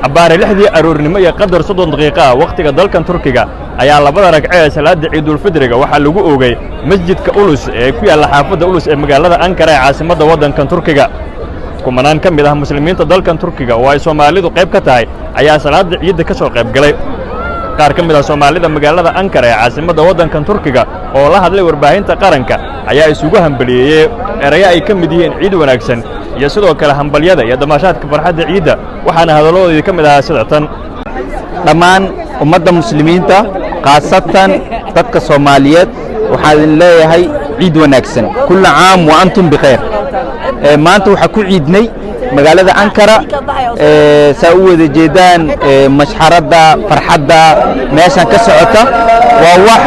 Abbaare 6dii aroornimo iyo qadar 30 daqiiqo ah wakhtiga dalkan Turkiga ayaa labada ragco ee salaadda Ciidulfidriga waxaa lagu oogay masjidka Ulus ee ku yaalla xaafadda Ulus ee magaalada Ankara ee caasimadda waddankan Turkiga. Kumanaan ka mid ah muslimiinta dalkan Turkiga oo ay Soomaalidu qayb ka tahay ayaa salaadda ciidda ka soo qayb galay. Qaar ka mid ah Soomaalida magaalada Ankara ee caasimadda waddankan Turkiga oo la hadlay warbaahinta qaranka ayaa isugu hambaliyeeyey erayo ay ka mid yihiin ciid wanaagsan iyo sidoo kale hambalyada iyo damaashaadka farxadda ciidda, waxaana hadalladoodii ka mid ahaa sida tan. Dhammaan ummadda muslimiinta, khaasatan dadka Soomaaliyeed, waxaan idin leeyahay ciid wanaagsan، كل عام وأنتم بخير. Maanta waxaa ku ciidnay magaalada Ankara. Saa u wada jeedaan, mashxaradda farxadda meeshan ka socota waa wax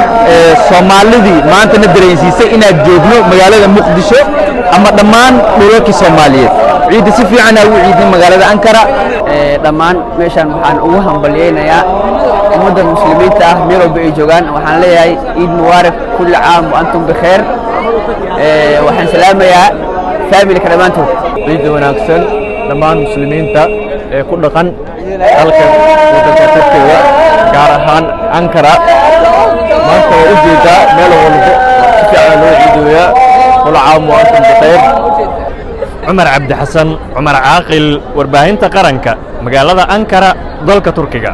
Soomaalidii maantana dareensiisay inaad joogno magaalada Muqdisho ama dhammaan dhulalkii Soomaaliyeed. Ciidda si fiicanaa ugu ciidnay magaalada Ankara. Dhammaan meeshaan waxaan ugu hambalyaynayaa ummadda muslimiinta ah meel walba ay joogaan. Waxaan leeyahay ciid mubaarak، كل عام وأنتم بخير. Waxaan salaamayaa family-ka dhammaantood. Ciidda wanaagsan dhammaan muslimiinta ee ku dhaqan dalkan waddanka Turkiga, gaar ahaan Ankara. Maanta waa u jeedaa, meel walbo si fiican loo ciidooyaa. كل عام وأنتم بخير. Cumar Cabdi Xasan, Cumar Caaqil, warbaahinta qaranka, magaalada Ankara, dalka Turkiga.